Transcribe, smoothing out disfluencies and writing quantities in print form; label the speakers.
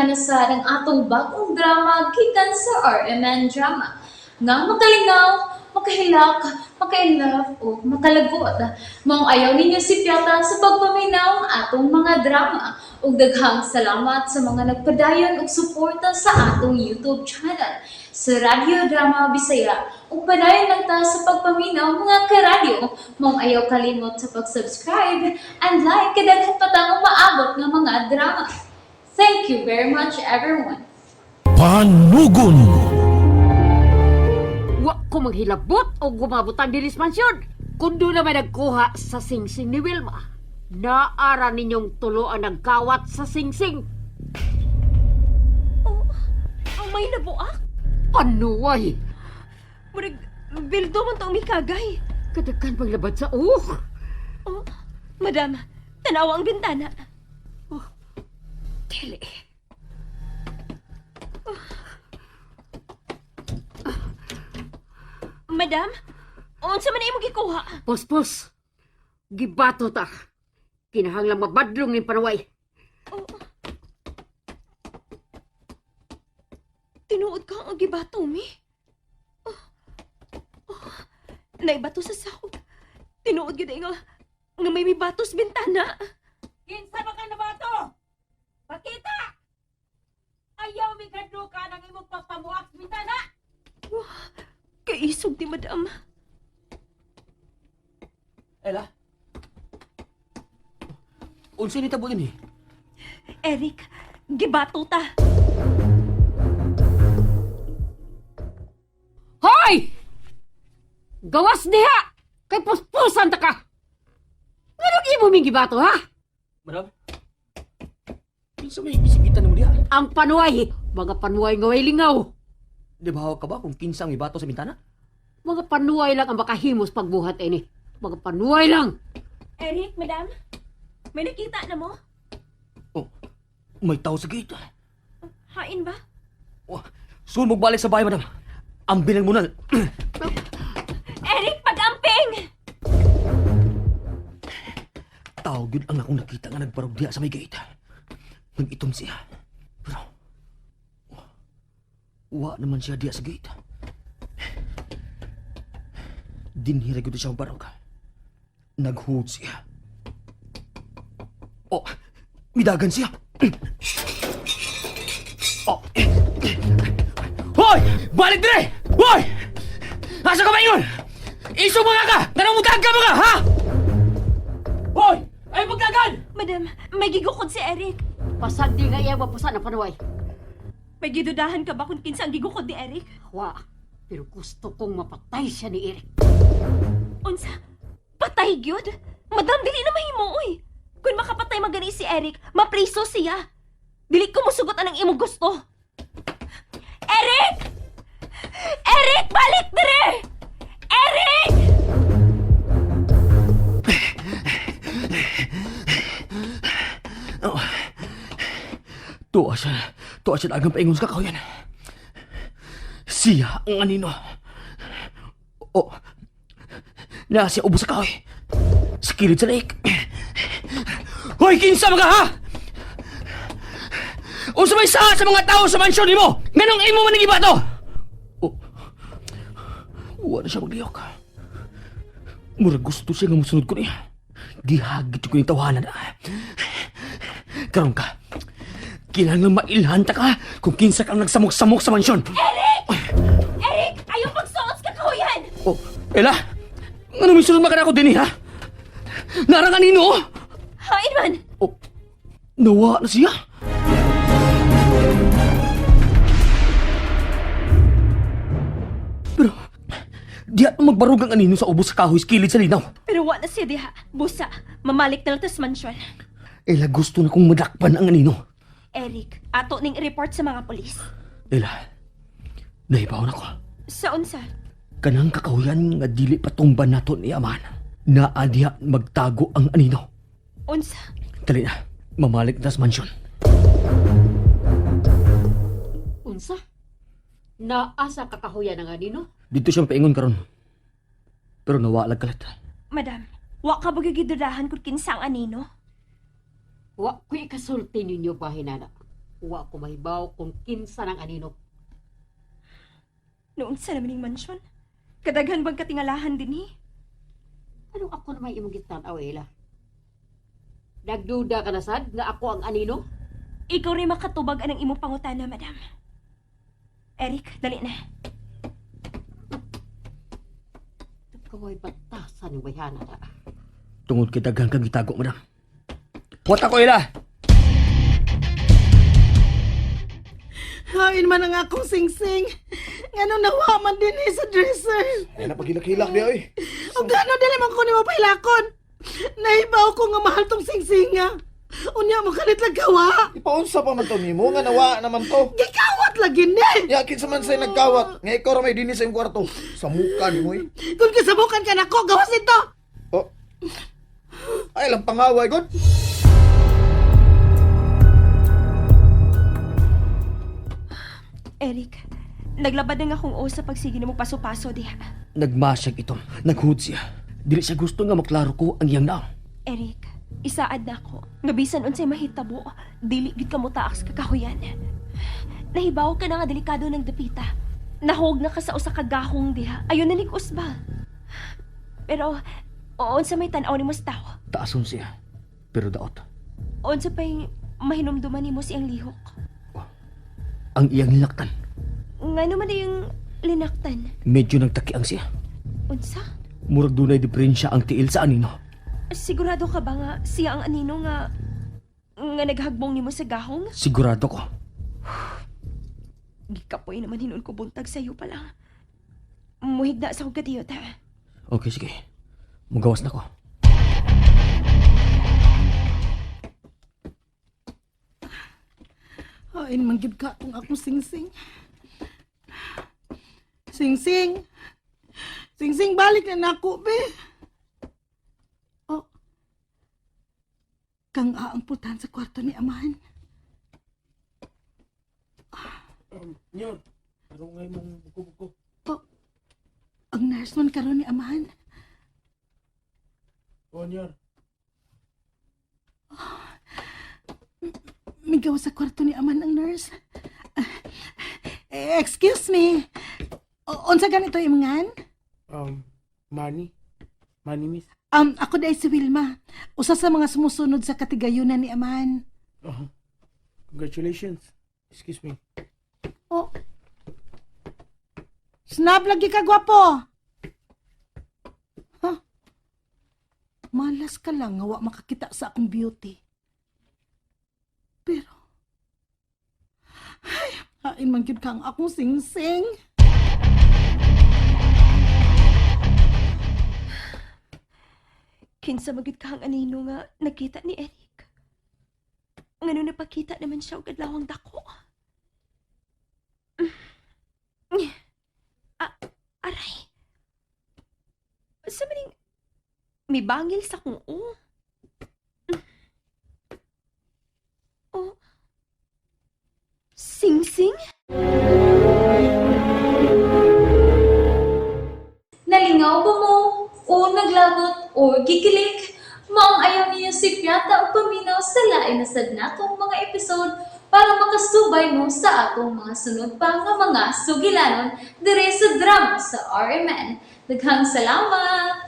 Speaker 1: na sa ang atong bagong drama gikan sa RMN Drama. Nga makalingaw, makahilak, makainlove o makalagot. Maong ayaw ninyo si Piata sa pagpaminaw ang atong mga drama. Ug daghang salamat sa mga nagpadayon og suporta sa atong YouTube channel sa Radyo Drama Bisaya. Ug padayon lang ta sa pagpaminaw, mga karadyo. Maong ayaw kalimot sa pag-subscribe and like kay daghan pa tang umaabot nga mga drama. Thank you very much, everyone.
Speaker 2: Panugon.
Speaker 3: Wa ko maghilabot o gumabutang dinis mansyon. Kung doon na may nagkuha sa singsing ni Wilma, naara ninyong tuloan ang kawat sa singsing.
Speaker 4: Oh, ang may nabuak.
Speaker 3: Panuway!
Speaker 4: Murag, bildo man to mikagay.
Speaker 3: Kadagan paglabad sa uh!
Speaker 4: Oh, madam, tanawa ang bintana.
Speaker 3: Dili.
Speaker 4: Madam, unsa man imong gikuha?
Speaker 3: Pospos! Gibato ta! Kinahanglang mabadlong ni panuway.
Speaker 4: Oh. Tinuod ka ang gibato mi. Oh. Oh. Naibato sa sahog. Tinuod gyud ay nga nga may mibato sa bintana.
Speaker 3: Kinsa ba ka nabato? Pakita! Ayaw mi kadluka ng imong pagpamuak sa bintana!
Speaker 4: Kaisog di, madam.
Speaker 5: Ella? Unsa ni tabo dinhi?
Speaker 4: Eric, gibato ta.
Speaker 3: Hoy! Gawas diha! Kay puspusan ta ka! Nganong imo ming gibato, ha?
Speaker 5: Madam? Kinsa may bisigitan nimo diha?
Speaker 3: Ang panuway, mga panuway nga way lingaw.
Speaker 5: Di ba ka ba kung kinsa ang mibato sa bintana?
Speaker 3: Mga panuway lang ang makahimos pagbuhat ini. Mga panuway lang.
Speaker 4: Eric, madam, may nakita na mo?
Speaker 5: Oh, may tao sa gate.
Speaker 4: Hain ba?
Speaker 5: Oh, soon magbalik sa bahay, madam. Ang bilang munal.
Speaker 4: Eric, pag-amping!
Speaker 5: Tao gyud ang akong nakita nga nagbarog diha sa may gate. Nag-itom siya. Pero oh, wa naman siya diha sa gate. Dinhi ra gyud siya barog. Naghuod siya. Oh, midagan siya. Oh. Hoy! Balik dire! Hoy! Asa ka ba ingon? Iso mga ka! Nanamutag ka mga, ha? Hoy! Ay pagdagan!
Speaker 4: Madam, may gigukod si Eric.
Speaker 3: Pasag di nga iya mapusan ang panuway.
Speaker 4: May gidudahan ka ba kung kinsa ang gigukod ni Eric?
Speaker 3: Wa, pero gusto kong mapatay siya ni Eric.
Speaker 4: Unsa? Patay gyud? Madam, dili na mahimo oy. Kung makapatay magani si Eric, mapriso siya. Dili ko musugot anang imong gusto. Eric! Eric, balik dire! Eric!
Speaker 5: Oh. Tuwa siya. Tuwa siya dagang paingon sa kakahuyan. Siya ang anino. Oh. Na siya ubos sa kahoy. Sa kilid sa lake. Hoy, kinsa mga ha? Unsa may saa sa mga tao sa mansyon nimo? Nganong imo man ning ibato? Oh. Wa na siya magliyok. Murag gusto siya nga mosunod ko niya. Gihagit ko yung tawanan. Karon ka. Kailangan mailhan ta ka kung kinsa kang nagsamok-samok sa mansyon.
Speaker 4: Eric, ayaw pagsuot sa kakahuyan!
Speaker 5: Oh, Ella! Ano may sunod maka na ako din eh, ha? Narang kanino? Oh?
Speaker 4: Hain man!
Speaker 5: Oh, nawa na siya. Pero, di at magbarog ang anino sa ubos sa kahoy sa kilid sa linaw.
Speaker 4: Pero wa na siya diha. Busa, mamalik na lang tas mansyon.
Speaker 5: Ella, gusto na kong madakpan ang anino.
Speaker 4: Eric, ato ning report sa mga polis.
Speaker 5: Ella, nahibaw na ko.
Speaker 4: Sa unsa?
Speaker 5: Kanang kakahuyan nga dili patumban nato ni Aman. Naa diha magtago ang anino.
Speaker 4: Unsa?
Speaker 5: Dali na, mamalik na sa mansyon.
Speaker 3: Unsa? Naasa kakahuyan ang anino?
Speaker 5: Dito siya paingon karon. Pero nawalag kalat.
Speaker 4: Madam, wa ka ba gidudahan kung kinsa ang anino?
Speaker 3: Wa ko'y kasulti ninyo bahinana. Wa ko mahibaw kung kinsa ng anino.
Speaker 4: Noon sa naman ning mansyon. Kadaghan bang katingalahan din eh?
Speaker 3: Anong ako na may imong gitan-aw, Ella? Nagduda ka na sad nga ako ang anino?
Speaker 4: Ikaw rin makatubag anang imong pangutana, madam. Eric, dali na.
Speaker 3: Kaway batasan yung bayhana na.
Speaker 5: Tungod kay daghan kang gitago, madam. Puwat ako, Ella!
Speaker 6: Hain man ang akong singsing. Ngano nawa man din eh sa dresser.
Speaker 7: Ay, napagilak-hilak di oy.
Speaker 6: O gano dili man ko nimo pailakon. Nahibaw ko nga mahal tong singsing nga. Unya mo kalit lang gawa.
Speaker 7: Ipaunsa pa man to nimo nga nawa naman to.
Speaker 6: Gikawat lagi ni.
Speaker 7: Yakin sa man say nagkawat. Nga ikaw ra may dinhi sa imong kwarto. Sa muka nimo eh.
Speaker 6: Kung kisabukan ka nako, gawas ito.
Speaker 7: Oh. Ay lang pangaway god.
Speaker 4: Eric, naglabad na nga akong o sa pagsige nimo paso-paso diha.
Speaker 5: Nagmasyag ito. Naghood siya. Dili siya gusto nga maklaro ko ang iyang naong.
Speaker 4: Eric, isaad na ako. Nga bisan unsay mahitabo, dili gid ka motaak sa kakahuyan. Nahibaw ka na nga delikado ng dapita. Nahog na ka sa usa ka gahong diha. Ayon na usba. Pero unsa may tan-aw nimo sa tawo?
Speaker 5: Taason siya. Pero daot.
Speaker 4: Unsa pay mahinumduman nimo siyang lihok?
Speaker 5: Ang iyang nilaktan.
Speaker 4: Ngano man yung linaktan?
Speaker 5: Medyo nagtaki ang siya.
Speaker 4: Unsa?
Speaker 5: Murag dunay diferensya ang tiil sa anino.
Speaker 4: Sigurado ka ba nga siya ang anino nga nga naghagbong nimo sa gahong?
Speaker 5: Sigurado ko.
Speaker 4: Gikapoy naman hinuon ko buntag sa iyo pa lang. Muhigda sa kong kadiyot ha.
Speaker 5: Okay, sige. Mugawas na ko.
Speaker 6: Hain man gid ka tong akong singsing. Singsing. Singsing balik na nako be. Oh. Kang aang putahan sa kwarto ni amahan.
Speaker 8: Nyor, ano nga imong buko-buko?
Speaker 6: Oh. Ang nurse man karon ni amahan.
Speaker 8: O, Nyor.
Speaker 6: Migaw sa kwarto ni aman ang nurse. Ah, eh, excuse me. Unsa ganito imangan?
Speaker 8: Money? Money, miss?
Speaker 6: Ako dahil si Wilma. Usa sa mga sumusunod sa katigayunan ni Aman.
Speaker 8: Oh, congratulations. Excuse me.
Speaker 6: Oh. Snap lagi ka, gwapo. Ha? Malas ka lang nga wa makakita sa akong beauty. Pero, ay, hain man gyud ka ang akong singsing.
Speaker 4: Kinsa magid ka ang anino nga nakita ni Eric. Ngano napakita naman siya og adlawang dako. Ah, aray. Sa maning may bangil sa kong o. Oh. Sing-sing?
Speaker 1: Nalingaw ba mo? O naglagot o gikilig? Maong ayaw niyo si Piata o paminaw sa lain na sad natong mga episode para makasubay mo sa atong mga sunod pa nga mga sugilanon dire sa drama sa RMN. Daghang salamat!